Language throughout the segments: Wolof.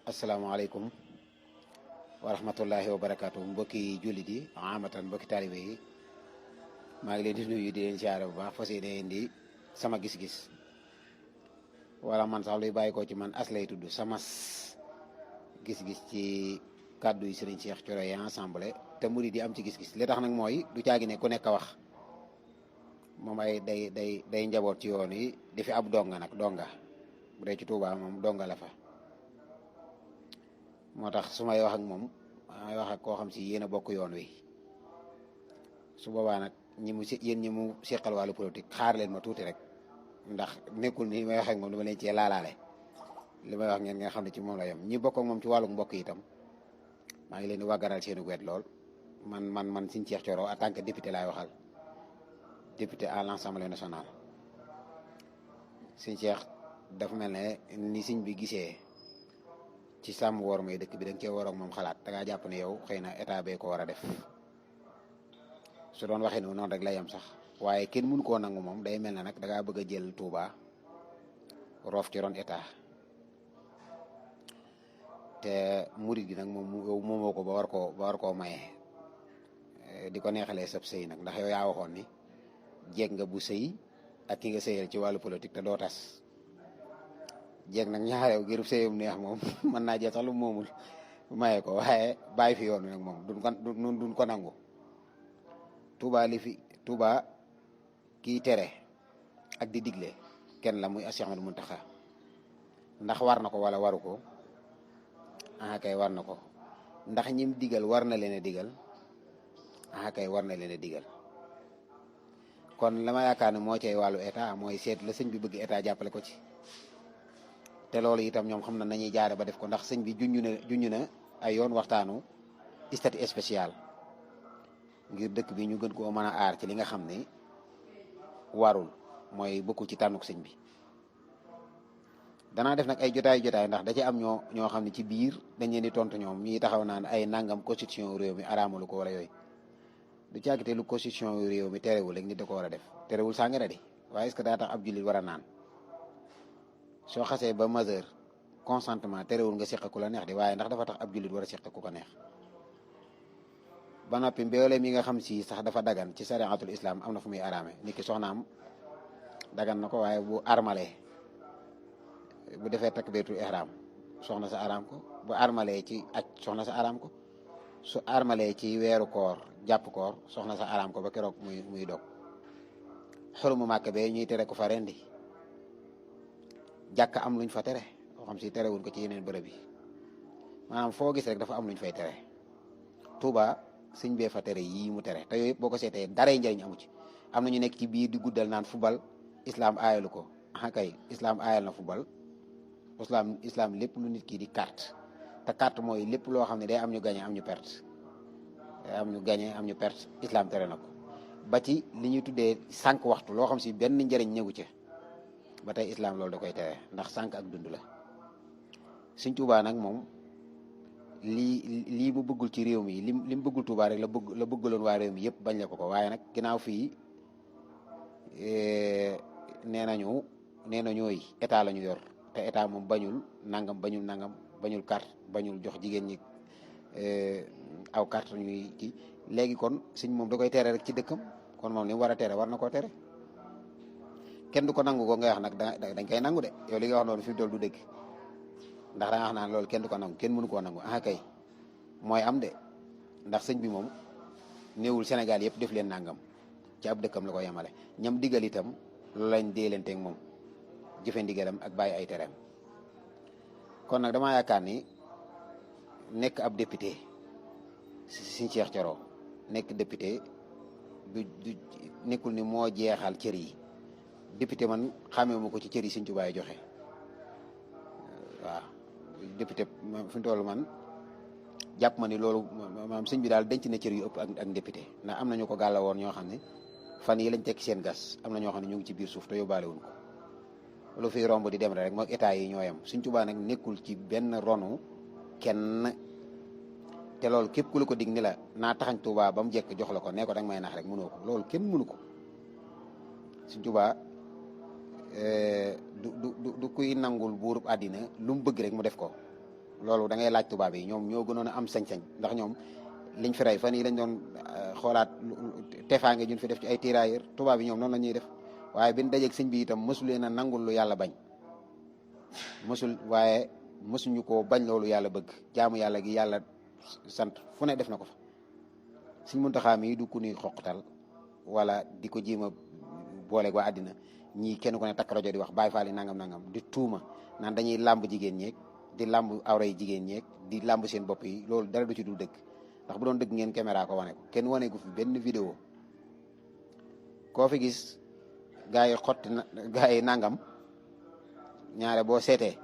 asalaamaaleykum wa rahmatullahi wa barakaatu mbokki jullit yi amatan mbokki taalibe yi maa ngi leen di nuyu di leen siyaare bu baax fas yéene indi sama gis-gis wala man sax luy bàyyi ko ci man as lay tudd sama gis-gis ci kàddu yi Serigne Cheikh Thioro yi ensemble te murid yi am ci gis-gis li tax nag mooy du caagi ne ku nekk a wax moom ay day njaboot ci yoon yi di fi ab donga nag donga bu dee ci Touba moom donga la fa. moo tax su may wax ak moom may wax ak koo xam si yéen a bokk yoon wi su boobaa nag yéen ñi mu seqal wàllu politique xaar leen ma tuuti rek ndax nekkul ni may wax ak moom dama leen cee laalaale li may wax ngeen nga xam ne ci moom la yem ñi bokk ak moom ci wàllu mbokk yi itam maa ngi leen di wàggaral seenu wet lool man Serigne Cheikh Thioro en tant que député laay waxal député à l'Assemblée nationale. Serigne Cheikh dafa mel ne ni Serigne bi gisee. ci sàmm woor may dëkk bi da nga cee war ak moom xalaat da ngaa jàpp ne yow xëy na état bee ko war a def su doon waxee noonu rek lay am sax waaye kenn mënu koo nangu moom day mel ne nag da ngaa bëgg a jël Touba roof ci ron état te murid gi nag moom moomoo ko ba war koo maye di ko neexalee sab sëy nag ndax yow yaa waxoon ni jeeg nga bu sëy ak ki nga sëyal ci wàllu politique te doo tas. jeeg nag ñaareew ngir sëyam neex moom mën naa jeex sax lu moomul maye ko waaye bàyyi fi yoon wi nag moom duñ ko nangu Touba kii tere ak di digle kenn la muy Cheikh Ahmadou Mountakha ndax war na ko wala waru ko kay war na ko ndax ñim digal war na leen a digal kay war na leen a digal kon la ma yaakaar ne moo cay wàllu état mooy seet la sëñ bi bëgg état jàppale ko ci te loolu itam ñoom xam na nañuy jaare ba def ko ndax sëñ bi junj na ay yoon waxtaanu statut spécial ngir dëkk bi ñu gën koo mën a aar ci li nga xam ne warul mooy bokkul ci tànnuk sëñ bi danaa def nag ay jotaay ndax da ci am ñoo xam ne ci biir dañ leen di tontu ñoom ñuy taxaw naan ay nangam constitution réew mi araamalu ko wala yooyu du caagite lu constitution réew mi terewul rek nit da ko war a def terewul sàngara di waaye est-ce que daa tax ab jullit war a naan soo xasee ba majeur consentement terewul nga seq ku la neex di waaye ndax dafa tax ab jullit war a seq ku ko neex ba noppi mbooleem yi nga xam si sax dafa dagan ci sariatul islam am na fu muy araame nit ki soxnaam dagan na ko waaye bu armalee bu defee takbiratul ihram soxna sa araam ko bu armalee ci aj soxna sa araam ko su armalee ci weeru koor jàpp koor soxna sa araam ko ba keroog muy dog xurumu màkk bee ñuy tere ko fa rendi jàkk am luñ fa tere boo xam si terewul ko ci yeneen bërëb yi maanaam foo gis rek dafa am luñ fay tere Touba sëñ bee fa tere yii mu tere te yooyu yëpp boo ko seetee daray njëriñ amu ci am na ñu nekk ci biir di guddal naan football islam aayalu ko kay islam aayal na football islam lépp lu nit ki di carte te carte mooy lépp loo xam ne day am ñu gagné am ñu perte day am ñu gagné am ñu perte islam tere na ko ba ci li ñuy tuddee sànq waxtu loo xam si benn njëriñ ñëwu ci ba tey islam loolu da koy tere ndax sànq ak dund la Sëñ Tuubaa nag moom lii mu bëggul ci réew mi li mu bëggul Tuubaa rek la bëggaloon waa réew mi yëpp bañ la ko waaye nag ginnaaw fii nee nañooy état la ñu yor te état moom bañul nangam bañul carte bañul jox jigéen ñi aw carte ñuy kii léegi kon sëñ moom da koy tere rek ci dëkkam kon moom li mu war a tere war na koo tere kenn du ko nangu ko nga wax nag dañ koy nangu de yow li nga wax noonu fi mu toll du dëgg ndax da nga wax naan loolu kenn du ko nangu kenn mënu koo nangu kay mooy am de ndax sëñ bi moom néewul Sénégal yëpp def leen nangam ci ab dëkkam la ko yemale ñam digal itam loolu lañ déelanteeg moom jëfe ndigalam ak bàyyi ay tereem kon nag damaa yaakaar ni nekk ab député Serigne Cheikh Thioro nekk député du nekkul ni moo jeexal cër yi député man xamee ma ko ci cër yi Serigne Touba joxe waaw député fi mu toll man jàpp ma ni loolu maanaam sëñ bi daal denc na cër yu ëpp ak député ndax am nañu ko gàlla woon ñoo xam ne fan yi lañ tekki seen gas am na ñoo xam ne ñu ngi ci biir suuf te yóbbaale wuñ ko lu fi romb di dem rek moog état yi ñoo yem Serigne Touba nag nekkul ci benn ronu kenn te loolu képp ku la ko dig ni la naa taxañ Touba ba mu jekk jox la ko nee ko danga may nax rek mënoo ko loolu kenn mënu ko Serigne Touba du kuy nangul buurub àddina lu mu bëgg rek mu def ko loolu da ngay laaj tubaab yi ñoom ñoo gënoon a am sañ-sañ ndax ñoom liñ fi rey fan yii lañ doon xoolaat tefaange juñ fi def ci ay tirailleurs tubaab yi ñoom noonu la ñuy def waaye bin dajeeg sëñ bi itam mësu leen a nangul lu yàlla bañ waaye mësuñu koo bañ loolu yàlla bëgg jaamu yàlla gi yàlla sant fu ne def na ko fa Sëñ Muntaxa mi du ku ñuy xoqtal wala di ko jéem a boole waa àddina ñii kenn ku ne takk rajo di wax Baay Faal yi nangam nangam di tuuma naan dañuy làmb jigéen ñeeg di làmb awra yi jigéen ñeeg di làmb seen bopp yi loolu dara du ci dul dëgg ndax bu doon dëgg ngeen caméra ko wane ko kenn wane ko fi benn vidéo koo fi gis gaa yi xotti gaa yi nangam ñaare boo seetee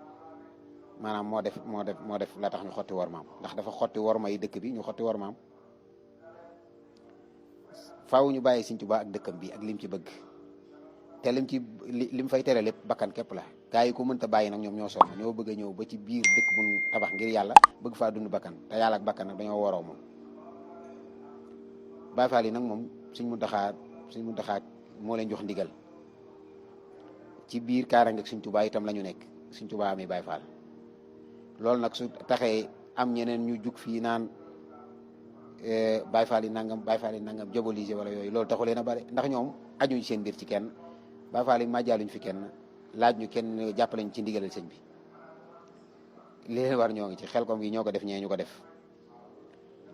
maanaam moo def la tax ñu xotti war maam ndax dafa xotti worma yi dëkk bi ñu xotti war maam faaw ñu bàyyi Sëñ Tuubaa ak dëkkam bi ak lim ci bëgg te lim fay tere lépp bakkan képp la gaa yi ko mënta bàyyi nag ñoom ñoo sonn ñoo bëgg a ñëw ba ci biir dëkk bu tabax ngir yàlla bëgg faa dund bakkan te yàlla ak bakkan nag dañoo waroo moom Baay Faal yi nag moom Sëñ Muntaxaa moo leen jox ndigal ci biir kaaraange ak Sëñ Tuubaa itam la ñu nekk Sëñ Tuubaa mi Baay Faal loolu nag su taxee am ñeneen ñu jug fii naan Baay Faal yi nangam diabolisé wala yooyu loolu taxu leen a bare ndax ñoom ajuñ seen mbir ci kenn Baay Faal yi màjjaaluñ fi kenn laaj ñu kenn jàppaleñ ci ndigalal sëñ bi li leen war ñoo ngi ci Xelkom gi ñoo ko def ñee ñu ko def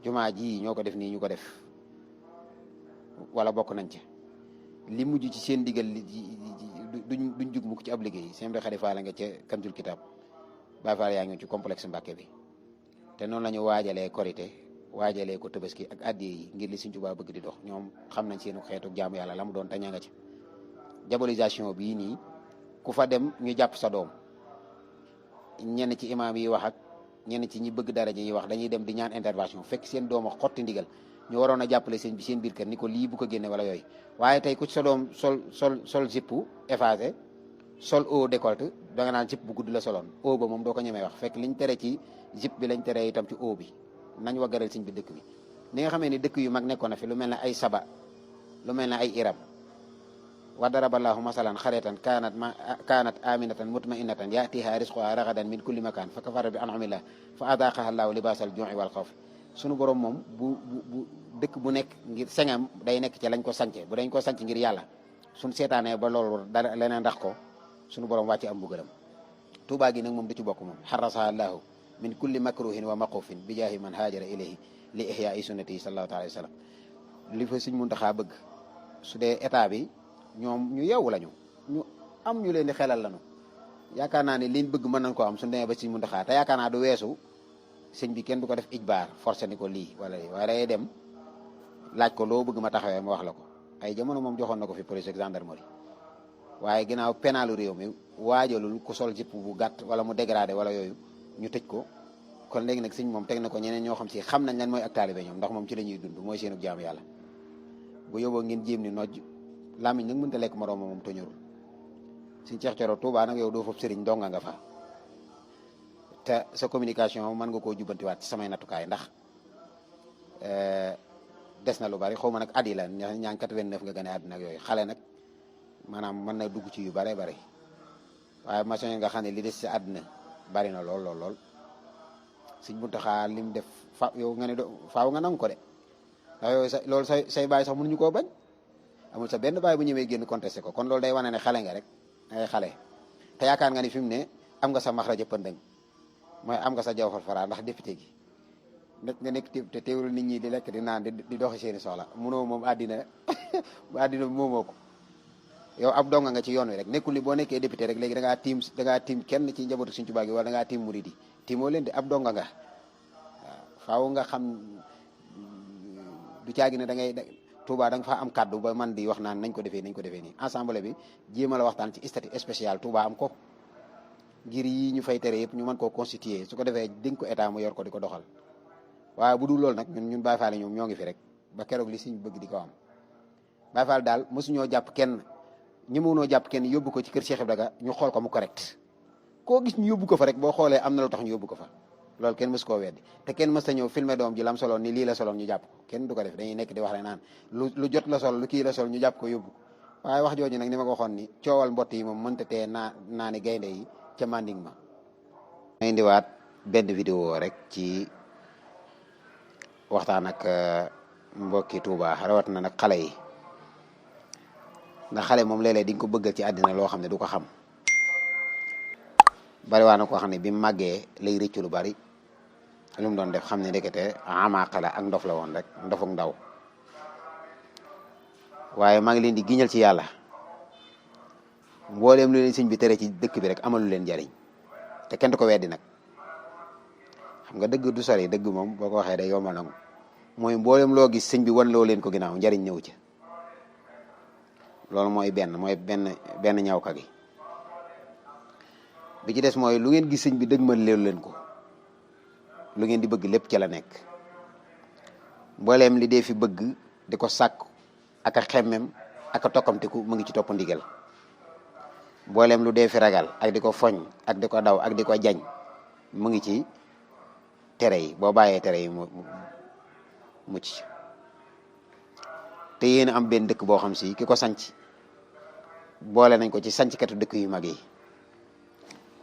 jumaa ji ñoo ko def nii ñu ko def wala bokk nañ ci li mujj ci seen ndigal duñ jug mukk ci ab liggéey seen bi Xadi Faal nga ca Kanzul Kitab Baay Faal yaa ngi ci complexe Mbàkke bi te noonu la ñu waajalee korité waajalee ko Tabaski ak addiya yi ngir li Sëñ Tuubaa bëgg di dox ñoom xam nañ seenu xeetu jaamu yàlla la mu doon taña nga ci diabolisation bii nii ku fa dem ñu jàpp sa doom ñenn ci imaam yi wax ak ñenn ci ñi bëgg dara ji yi wax dañuy dem di ñaan intervention fekk seen doom a xotti ndigal ñu waroon a jàppale sëñ bi seen biir kër ni ko lii bu ko génne wala yooyu waaye tey ku ci sa doom sol jippu effacé sol haut décolleté da nga naan jipp bu gudd la soloon haut ba moom doo ko ñemee wax fekk liñ tere ci jipp bi lañ tere itam ci haut bi nañ waggaral sëñ bi dëkk bi ni nga xamee ni dëkk yu mag nekkoon na fi lu mel ne ay Saba lu mel ne ay Iram wa daraballahu masalan xaretan kaanat aminatan mutmainatan yatiha risquha ragadan min kulli makan fa kafara bi an'amillah fa adaqaha allahu libasal ju'i wal xawf sunu borom moom bu dëkk bu nekk ngir sengam day nekk ci lañ ko sance bu dañ ko sanc ngir yàlla suñ seetaanee ba loolu dara leneen ndax ko sunu borom wàcce am mbugalam Tuubaa gi nag moom du ci bokk moom xarasaha allahu min kulli makruhin wa maqufin bi jaahi man haajara ilayhi li ihya'i sunnati sallallahu alayhi wa sallam li fa Sëñ Muntaxaa bëgg su dee état bi ñoom ñu yeewu lañu ñu am ñu leen di xelal lañu yaakaar naa ne liñ bëgg mën nañ koo am suñu demee ba Sëñ Muntaxaa te yaakaar naa du weesu sëñ bi kenn du ko def ijbaar forcé ni ko lii wala lii waaye day dem laaj ko loo bëgg ma taxawee ma wax la ko ay jamono moom joxoon na ko fi police ak gendarmerie waaye ginnaaw pénalu réew mi waajalul ku sol jipp bu gàtt wala mu dégradé wala yooyu ñu tëj ko kon léegi nag sëñ moom teg na ko ñeneen ñoo xam si xam nañ lan mooy ak taalibe ñoom ndax moom ci la ñuy dund mooy seenu jaamu yàlla bu yóbboo ngeen jéem ni nojj làmmiñ nag mënta lekk moroom moom toñurul Sëñ Cheikh Thioro Touba nag yow doo foofu sëriñ donga nga fa te sa communication mën nga koo jubbantiwaat ci samay nattukaay ndax des na lu bari xaw ma nag at yi la ñaa ngi 89 nga gane àdduna ak yooyu xale nag maanaam mën na dugg ci yu bare bari waaye maçon yi nga xam ne li des ci àdduna bari na lool Sëñ Muntaxaa lim def yow nga ne faaw nga nangu ko de ndax yow loolu say baay sax mënuñu koo bañ amul sa benn baay bu ñëwee génn contesté ko kon loolu day wane ne xale nga rek ay xale te yaakaar nga ni fi mu ne am nga sa maxraja pëndëng mooy am nga sa jawfal fara ndax député gi nekk nga nekk te teewul nit ñi di lekk di naan di doxi seeni soxla munoo moom àddina àddina moomoo ko yow ab donga nga ci yoon wi rek nekkul ni boo nekkee député rek léegi da ngaa tiim kenn ci njabootu Sëñ Tuubaa gi wala da ngaa tiim murid yi tiimoo leen di ab donga nga waaw faaw nga xam du caagi ne da ngay Touba da nga faa am kaddu ba man di wax naan nañ ko defee nii assemblée bi jéem a la waxtaan ci statut spécial Touba am ko ngir yi ñu fay tere yëpp ñu mën koo constituer su ko defee dénk ko état mu yor ko di ko doxal waaye bu dul loolu nag ñun Baay Faal ñoom ñoo ngi fi rek ba keroog li Sëñ bëgg di ko am Baay Faal daal mosuñoo jàpp kenn ñi mënoo jàpp kenn yóbbu ko ci kër Cheikh Ibrahima ñu xool ko mu correct koo gis ñu yóbbu ko fa rek boo xoolee am na lu tax ñu yóbbu ko fa loolu kenn mës koo weddi te kenn mës ta ñëw filmer doom ji lam soloon ni lii la soloon ñu jàpp ko kenn du ko def dañuy nekk di wax rek naan lu jot la sol lu kii la sol ñu jàpp ko yóbbu ko waaye wax jooju nag ni ma ko waxoon ni coowal mbott yi moom mënta tee naa ni gaynde yi ca manding ma indiwaat benn vidéo rek ci waxtaan ak mbokki Touba rawat na nag xale yi ndax xale moom léeg-léeg di nga ko bëggal ci àddina loo xam ne du ko xam bari waa na koo xam ne bi mu màggee lay rëccu lu bari lu mu doon def xam ne ndekete amaaqala ak ndof la woon rek ndofuk ndaw waaye maa ngi leen di giñal ci yàlla mbooleem lu leen sëñ bi tere ci dëkk bi rek amalu leen njariñ te kenn du ko weddi nag xam nga dëgg du sori dëgg moom boo ko waxee day yombal nangu mooy mbooleem loo gis sëñ bi wan loo leen ko ginnaaw njariñ ñëw ci loolu mooy benn ñawka gi bi ci des mooy lu ngeen gis sëñ bi dëgmal leen ko lu ngeen di bëgg lépp ci la nekk mbooleem li dee fi bëgg di ko sàkk ak a xemmem ak a tokkamtiku mu ngi ci topp ndigal mbooleem lu dee fi ragal ak di ko foñ ak di ko daw ak di ko jañ mu ngi ci tere yi boo bàyyee tere yi mu mucc te yéen am benn dëkk boo xam si ki ko sanc boole nañ ko ci sanckatu dëkk yu mag yi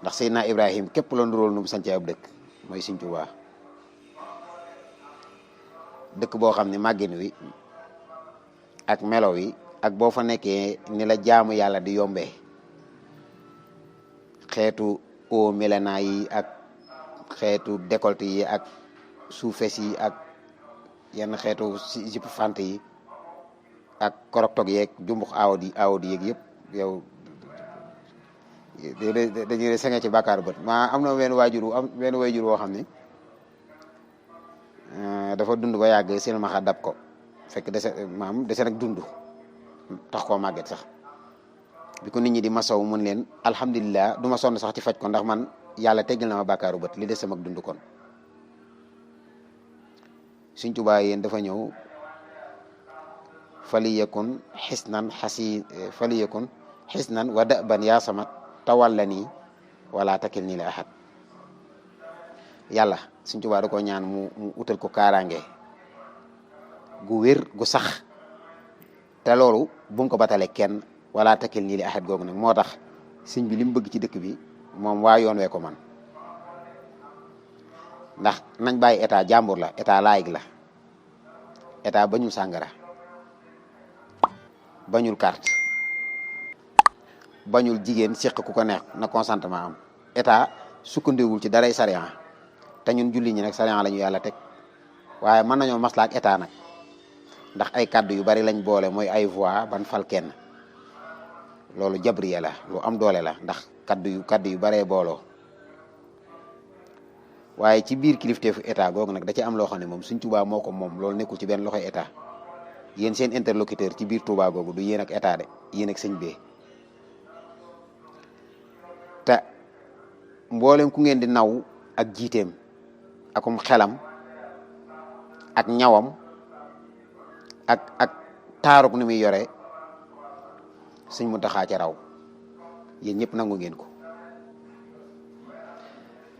ndax Seydina Ibrahim képp la nduróol nu mu sanc ab dëkk mooy Sëñ Tuubaa dëkk boo xam ne màggin wi ak melo wi ak boo fa nekkee ni la jaamu yàlla di yombee xeetu eau millénaire yi ak xeetu décolleté yi ak suufes yi ak yenn xeetu jupe fante yi ak korok-tog yeeg jumbux aawdi yeeg yëpp yow dañuy senge ci bàkkaaru bët maa am na benn waajur woo xam ne dafa dund ba yàgg silmaxa dab ko fekk dese nag dund tax koo màgget sax bi ko nit ñi di masaw mun leen alhamdulilah du ma sonn sax ci faj ko ndax man yàlla teggil na ma bàkkaaru bët li des sama dund kon Sëñ Tuubaa yéen dafa ñëw faliyakun xisnan wa daban yaa samat tawalla nii wala takil nii la ahad yàlla Sëñ Tuubaa da ko ñaan mu utal ko kaaraange gu wér gu sax te loolu bu mu ko batale kenn wala takil nii la ahad googu nag moo tax sëñ bi li mu bëgg ci dëkk bi moom waa yoon wee ko man ndax nañ bàyyi état jàmbur la état laïc la état bañul sàngara bañul carte bañul jigéen séq ku ko neex na consentement am état sukkandiwul ci daray sariya te ñun julli ñi nag sariya la ñu yàlla teg waaye mën nañoo maslaa ak état nag ndax ay kaddu yu bari lañ boole mooy ay voix ban fal kenn loolu jabriya la lu am doole la ndax kaddu yu baree booloo waaye ci biir kilifteefu état googu nag da ci am loo xam ne moom Sëñ Tuubaa moo ko moom loolu nekkul ci benn loxoy état yéen seen interlocuteur ci biir Tuubaa googu du yéen ak état de yéen ak sëñ bee te mboolem ku ngeen di naw ak jiiteem akum xelam ak ñawam ak taaruk ni muy yore Sëñ Muntaxaa ca raw yéen ñëpp nangu ngeen ko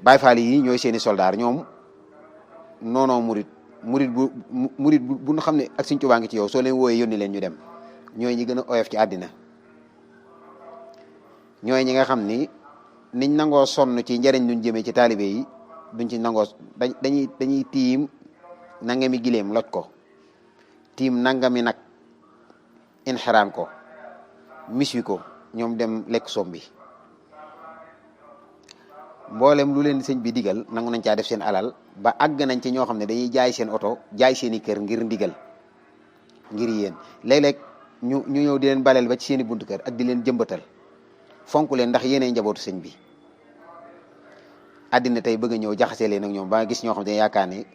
Baay Faal yi ñooy seeni soldaar ñoom noonoo murit bu ñu xam ne ak Sëñ Tuubaa ngi ci yow soo leen wooyee yónni leen ñu dem ñooy ñi gën a oyof ci àddina ñooy ñi nga xam ni niñ nangoo sonn ci njariñ luñ jëmee ci taalibe yi duñ ci nangoo dañuy tiim nangami gileem loj ko tiim nangami nag inxiraan ko miswi ko ñoom dem lekk som bi mboolem lu leen sëñ bi digal nangu nañ caa def seen alal ba àgg nañ ci ñoo xam ne dañuy jaay seen oto jaay seeni kër ngir ndigal ngir yéen léeg-léeg ñu ñëw di leen baleel ba ci seeni buntu kër ak di leen jëmbatal fonk leen ndax yéenay njabootu sëñ bi àddina tey bëgg a ñëw jaxasee leen ak ñoom ba gis ñoo xam ne yaakaar ni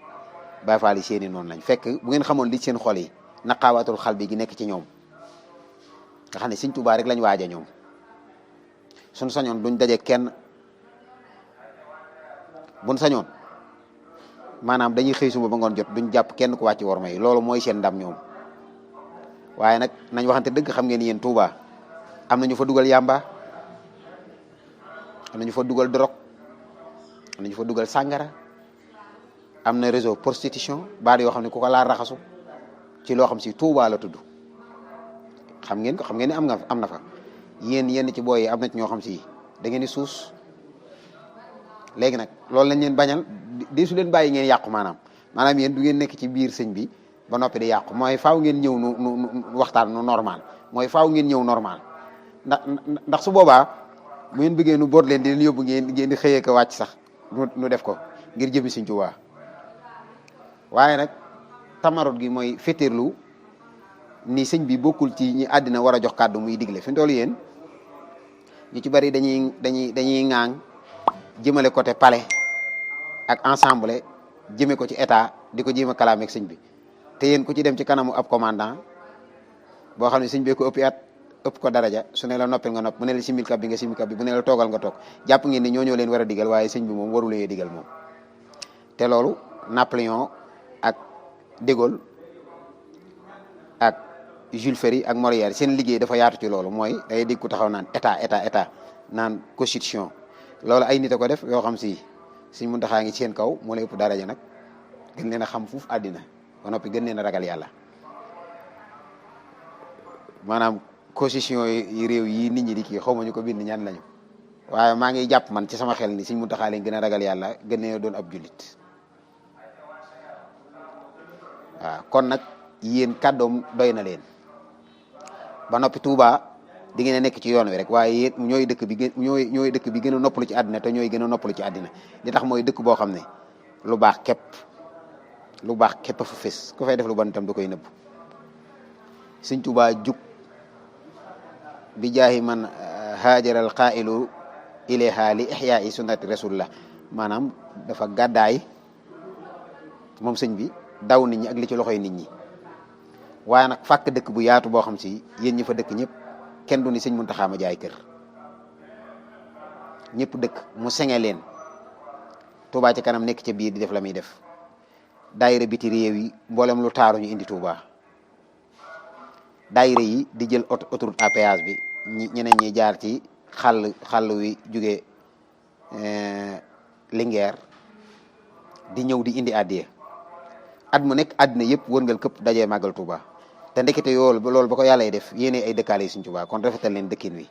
Baay Faal yi seeni noonu lañ fekk bu ngeen xamoon li seen xol yi naqaawatul xal bi gi nekk ci ñoom nga xam ne Sëñ Tuubaa rek lañ waaja ñoom suñ sañoon duñ daje kenn buñ sañoon maanaam dañuy xëy suba ba ngoon jot duñ jàpp kenn ku wàcc worma yi loolu mooy seen ndam ñoom waaye nag nañ waxante dëgg xam ngeen yéen Touba am na ñu fa dugal yàmba am na ñu fa dugal drogue am na ñu fa dugal sàngara am na réseau prostitution baat yoo xam ne ku ko laal raxasu ci loo xam si Touba la tudd xam ngeen ko xam ngeen ne am na fa yéen ci booy yi am na ci ñoo xam si da ngeen di suus léegi nag loolu lañ leen bañal di su leen bàyyi ngeen yàqu maanaam yéen du ngeen nekk ci biir sëñ bi ba noppi di yàqu mooy faaw ngeen ñëw nu waxtaan nu normal mooy faaw ngeen ñëw normal ndax su boobaa bu ngeen bëggee nu boot leen di leen yóbbu ngeen di xëyee ko wàcc sax nu def ko ngir jëmi Sëñ Tuubaa waaye nag tamarut gi mooy féeteerlu ni sëñ bi bokkul ci ñi àddina war a jox kàddu muy digle fi mu toll yéen ñu ci bari dañuy ŋaang jëmale côté palais ak ensemble jëme ko ci état di ko jéem a kalaame ak sëñ bi te yéen ku ci dem ci kanamu ab commandant boo xam ne sëñ bee ko ëppi at ëpp ko daraja su ne la noppil nga nopp bu ne la simil kab bi nga simil kab bi bu ne la toogal nga toog jàpp ngeen ni ñoo leen war a digal waaye sëñ bi moom waru leen digal moom te loolu Napoléon ak De Gaulle ak Jules Ferry ak Molière seen liggéey dafa yaatu ci loolu mooy day dégg ku taxaw naan état naan constitution loolu ay nit a ko def yoo xam si Sëñ Muntaxaa ngi ci seen kaw moo lay ëpp daraja nag gën leen a xam fuuf àddina ba noppi gën leen a ragal yàlla maanaam constitution yi réew yi nit ñi di kii xaw ma ñu ko bind ñaan lañu waaye maa ngi jàpp man ci sama xel ni Sëñ Muntaxaa leen gën a ragal yàlla gën leen a doon ab jullit waaw kon nag yéen kàddoom doy na leen ba noppi Touba di ngeen a nekk ci yoon wi rek waaye yéen ñooy dëkk bi gën a noppalu ci àddina te ñooy gën a noppalu ci àddina li tax mooy dëkk boo xam ne lu baax képp a fa fés ku fay def lu bon itam da koy nëbb Sëñ Touba jug bi jaahi man haajaral qaa'ilu ilayha li ihya'i sunnati rasulillah maanaam dafa gàddaay moom sëñ bi daw nit ñi ak li ci loxoy nit ñi waaye nag fàkk dëkk bu yaatu boo xam si yéen ñi fa dëkk ñëpp kenn du ni Sëñ Muntaxaa ma jaay kër ñëpp dëkk mu senge leen Touba ci kanam nekk ca biir di def la muy def daayira biti réew yi mboolem lu taaru ñu indi Touba daayira yi di jël autoroute à péage bi ñeneen ñi jaar ci xàll wi jóge Linguère di ñëw di indi addiya at mu nekk àddina yëpp wërngal këpp dajee màggal Touba te ndekete loolu ba ko yàllay def yéene ay dëkkaale yi Sëñ Touba kon rafetal leen dëkkin wi